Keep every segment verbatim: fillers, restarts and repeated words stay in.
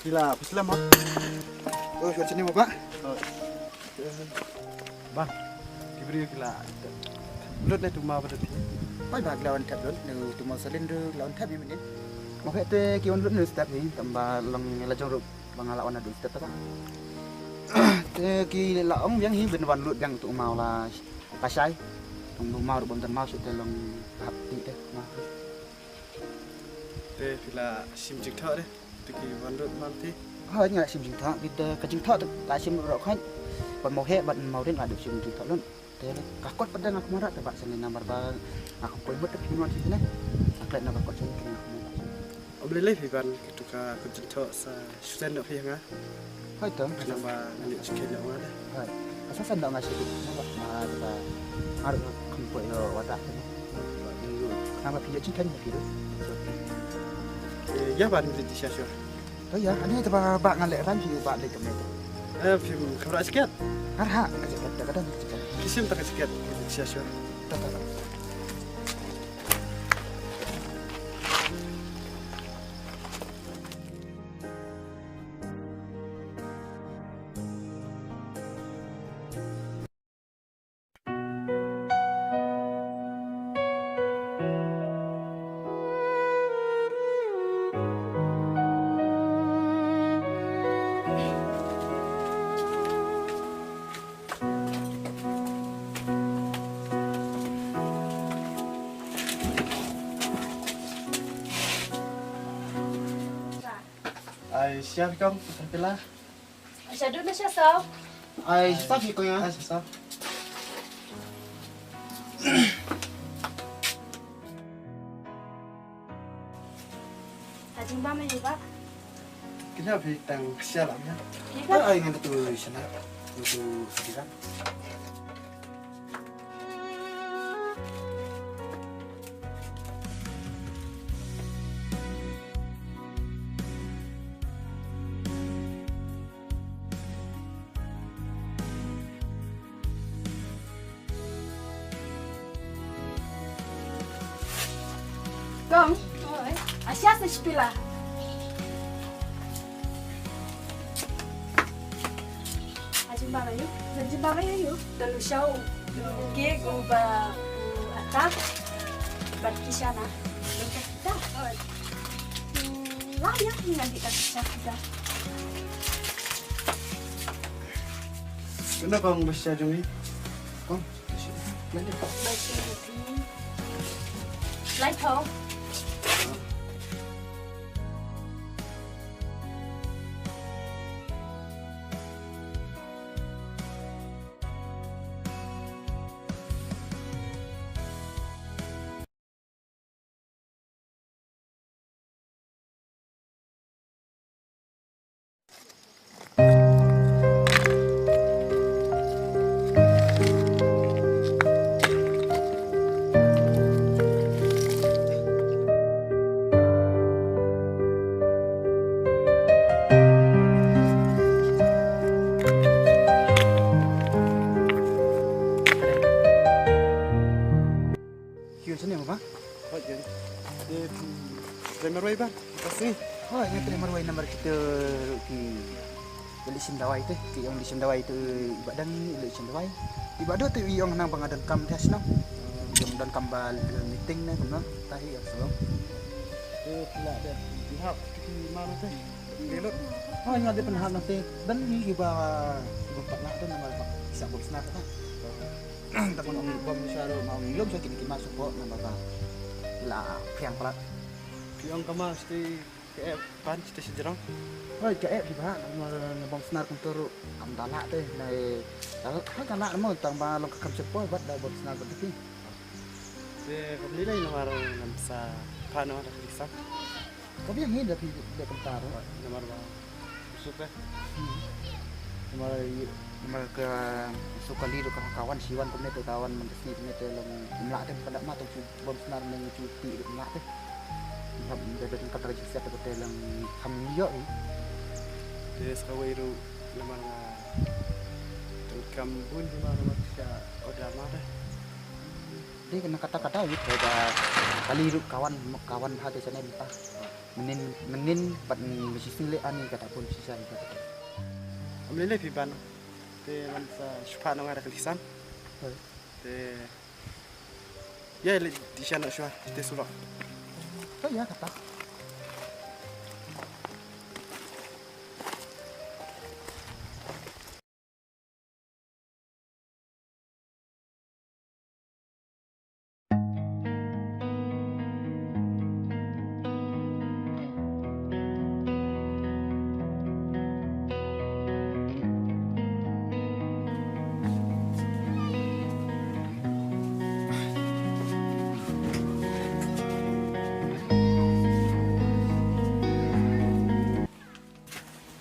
Ila, phi slem mo? Oh, shwa sini mo, Bah. Bah, ki briew ki la lut ne tu maw ba da phi? Hooid Bah, ki la wan thep lut ne tu maw Salin ruh ki la wan thep ïa mynnin. Mo, hooid te ki wan lut ne step hi, tang ba long la jong ruh ba nga la wan haduh step te Bah. Te ki la ong biang hi ban wan lut biang tu maw la, la shai. Long tu maw ruh bym don maw shuh te long hap ti te maw. Te phi la shim jingthoh de. Te ki wan lut man phi? Hooid, nga la shim jingthoh, bad ka jingthoh te la shim ruh khoit. Bad mo heh bad mo rit nga la shim jingthoh lut. Te ka kot pat de nga kynmaw te Bah, shane namar ba nga kynmaw mut te phi wan phi ne. Nga klet na ka kot shane nga kynmaw. Ym lei lei phi ban katu ka kot jingthoh sa shisien noh phi ha nga. Hooid to. Namar ba nga ïoh jingkheiñ noh nga de. Hooid. Ka sa shisien noh nga shisien. Namar ba nga ruh kham poi ïa u Wahdah te. Namar phi ïoh jingkheiñ phi ruh. Ïa ban rit sha shuwa. To ïa, ani te Bah, Bah nga leh ran phi Bah leh kumne. Eh, phim khamrah jaket? Khamrah, ka jaket te ka don jaket. Ki shim ta ka jaket sha shuwa. To to. Ai, siap kong, pila. Ai, sha dun sha saw. Ai, sha saw phi kong ïa. Ai, sha saw. Ha jingbam ïa u Bah. Kine phi tang sha lam ïa. Phi Bah. Ai, ngan tu shana. Ngan tu sadiran. Kong. Oi. Asha sa shipila. Ajin baba yu, ajin baba yu yu. Dalu shau. Ke go ba, uh, ata. Bat kishana. Lo ka kita. Oi. Hmm, la ya, ngan di ka kisha kita. Kena kong ba sha jong i. Kong. Lai thau. Ki wan shane mo ba? Hooid, ïa. Te, hmm, trei marwei ba? Ka sngi. Hooid, nga trei marwei namar kita ki leit shim dawai te, ki ong leit shim dawai te, i Bah Dang i leit shim dawai. I Bah Dang te i ong nang ba nga donkam te shnong. I ong donkam ba meeting ne kumno, ta hi ïa shnong. Te phi lah dep ïahap te ki mar te. Ngi lut. Hooid, nga dep pynhap nangta. Don hi kiba, kiba pat lah te namar ba ki sa bom snar te. Te kumno ong bom sha ruh ma ong i lum sha kine ki mar sha pok namar ba la phiang palat. Ki ong ka mar shatei ka ep pan shatei sha jrong. Hooid, ka ep hi ba namar nga bom snar kumta ruh kam da lah te, nai da lah, hooid ka lah mo tang ba long ka kam sha pok bad da bom snar bad ki. Te ka pynlei namar ngam sa pan noh da ka risang. Ka biang hi da phi da kumta ruh. Namar ba suk eh. Hmm. Namar i, namar ka suk kali ruh ka, ka wan shi wan kumne te ka wan man ka sngi kumne te long ym lah te ka da ma tang shu bom snar ne ngi shu ti ruh ym lah te. Hap da da ka ta ka jingsiat te long kham ïoh hi. Te sa kawei ruh namar nga donkam bun hi ma namar sha order ma te. Dei na kata kata wit da kali ruh ka wan, ka wan ha te shane mynta. Mynnin mynnin pat mynnin ba shisien leh ani kata pun shisha kata. Am lele phi ban. Te ban sa shupa nong ada kalisan. Te ya le di shan shuwa te sulok. To ya kata.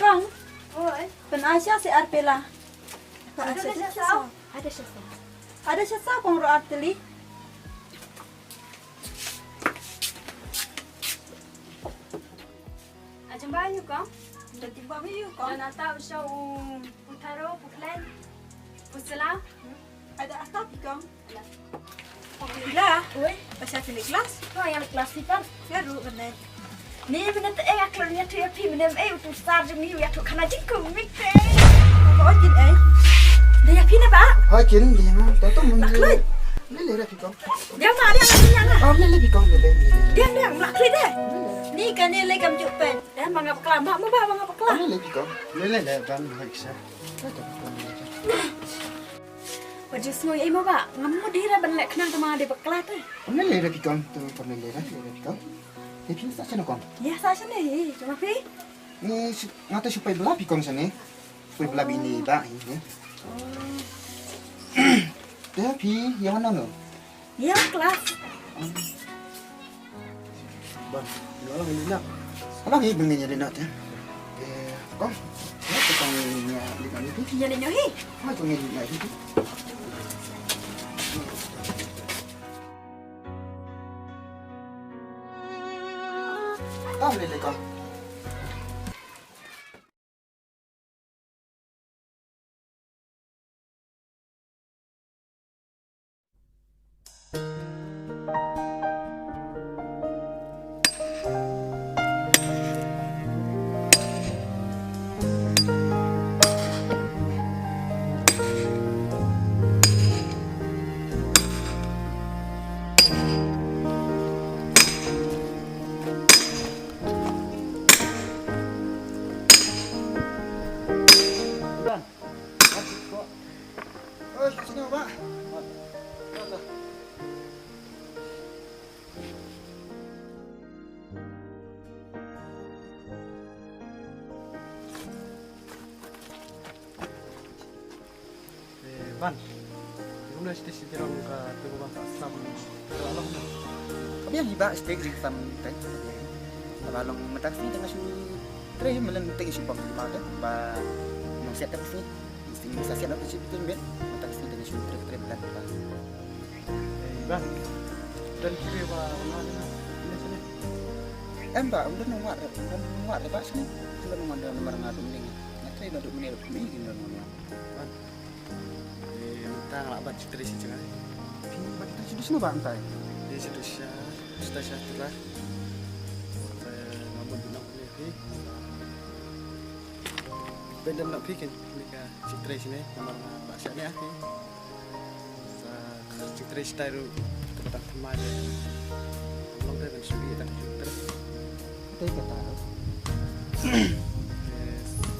Kong. Oi. Pynai sha si ar pela. Ada sha saw. Ada sha saw. Ada sha saw kong ruh ar tylli. Ajumba yu kong. Ajumba yu kong. Nata usha u putaro puklen. Pusela. Ada ata pi kong. Ila, oi, ba sha kine class. Ko yang class pi kong. Nga ruh kane. Ni bene te eh aklo ni tu ya pi bene eh utu sar jong ni ya tu kana jing ku mik te. Ko kin eh. Dia ya pi ne ba? Hoi kin dia ma to to mun. Nak lui. Lele ra pi kong. Dia ma dia ma dia na. Oh lele pi kong lele lele. Dia dia nak lui de. Ni kane le kam juk pen. Eh ma nga bakla ma ma ba ma nga bakla. Lele pi kong. Lele le ban hoi kisa. Wat ju sngew ei mo ba ngam mut hi ra ban leh khnang tama de bakla te. Pynleh leh ra phi kong tu pynleh leh ra phi kong. Te phi sa shane kong. Ïa sa shane hi jong phi. Ni nga te shu peit bla phi kong shane. Shu peit bla bini ba hi ni. Te phi ïa wan no. Ïa class. Ban, ïa lang ïa nak. Alang ïa bengin ïa nak te. Eh, kong. Ïa kong ïa nak ni. Ïa ni hi. Ha kong ïa nak hi. Tam ni kong. Eh, Ban. Kumno siti siti rong ka tu ba sam. Ka biang hi ba siti ring sam tai. Ba long mynta ka sngi dang shu trei melen mynta shu bang ba ba nong siat ka sngi. Sing sa siat na ka sngi tu mynta ka sngi dang shu trei trei melen ba. Eh, Ban. Dan kiri ba na na. Em ba um don nong wat um don nong wat ba sini. Don nong wat don mar nga dum ning. Nga trei ba dum ning dum ning don nong wat. Ban. Eh, mynta nga lah ban trei shi jngai. Phi ban trei shi dusno ba mynta? Eh, shi dus sha, shi dus sha tu lah. Mynta nga ban dum nong ni phi. Ban dum nong phi kin ni ka shi trei shi ne, namar nga ba sha ne ah phi. Sa shi trei shi tai ru ka ba tang thymmai de. Long de ban shu ïa tang shi trei. Te kata.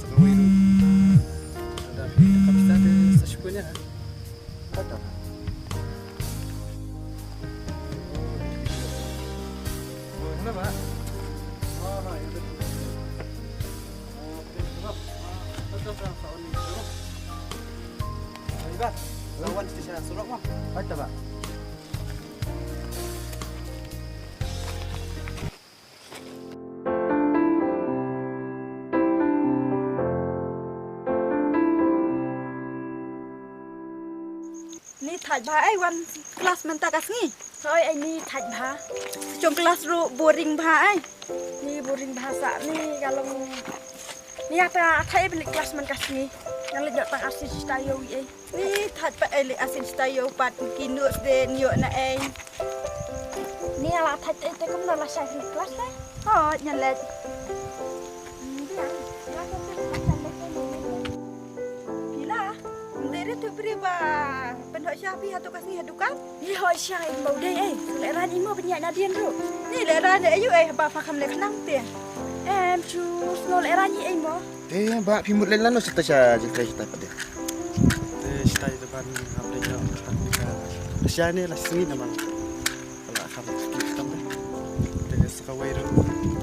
Sa kawei ruh. Sa da phi ka pisa te sa shu kunya. Kata. Hello, Mak. Oh, Mak, you look good. Oh, please, look. Kata sa sa on ni. Iba, lawan station surok, Mak. Kata, Mak. Ni thait bha ei wan klas mynta ka sngi. Hoi ei ni thait bha. Shong klas ruh boring bha ei. Ni boring bha sa ni ka long. Ni ata thait ei pynleit klas man ka sngi. Ngan leit ïoh tang arsien shi taïew ei. Ni thait pat ei leh arsien shi taïew pat ki notes de ngi ïoh na ei. Ni ala thait ei te kumno la shai phi klas te. Hooid, ngan leit. Phi la, ym dei re tu briew ba pynhooid sha phi hato ka sngi ha dukan? Phi hooid sha, em ba u dei ei. Lehraiñ i mo ban ïaid nadien ruh. Ni lehraiñ ei, ayu ei ba pha kham leh khnang te. Em, shu sngew lehraiñ ei mo. Te ba phi mut leit lano sha ta sha jingtrei sha ta pat de. Te sha ta ita ban hap leit noh ta ka sha ne la sngi namar. Ka la kham ki tam de. Te sa kawei ruh.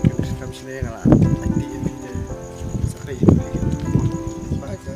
Ka kham shane nga la. Ai ti em te. Sa pei em te. Ba ta.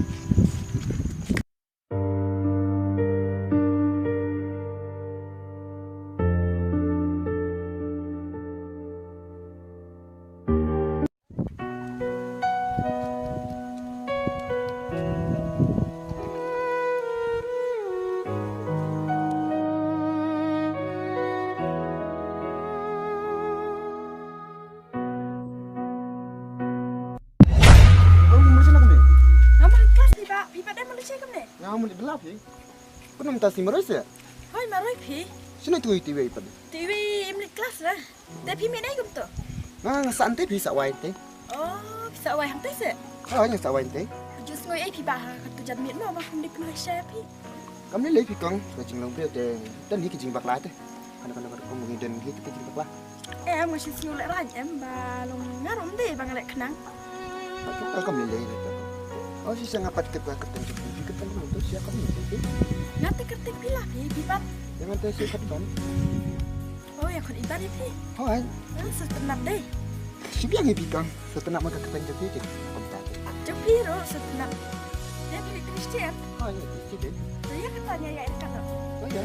Nga mut leit klas phi ba, phi ba dei mut leit sha kumne? Nga mut leit bla phi. Kumno mynta sngi marwei se? Hooid marwei phi. Shano tu tu wei pat? Tu wei im leit klas la. Te phi mih dei kumto? Nga nga sa ante phi sa wai ante. Oh, phi sa wai hangte se? Hooid nga sa wai ante. Ju sngew ei phi ba ha katu jan miet mo ba kum dei pynhooid sha phi. Kam lei lei phi kong, nga jinglong briew te don hi ki jingbakla te. Kano kano kano kong ngi don hi ki jingbakla. Em, nga shu sngew lehraiñ em ba long nga ruh ym dei ba nga leh khnang. Ka kam lei lei te. Oh, shisha nga pat kata kyrteng jong phi, kyrteng jong phi shisha kam lei lei. Nga te kyrteng phi la phi, phi pat. Ïa nga te shisha pat ban. Oh, ïa khun iban ïa phi. Hooid. Ah, sngewtynnat dei. Shu biang ïa phi kong. Sngewtynnat ma ka kyrteng jong phi te. Kumta te. Jong phi ruh sngewtynnat. Ïa phi Christian. Hooid, ïa phi Christian. Te ïa kata ïa ïa ïa kata. Oh ïa.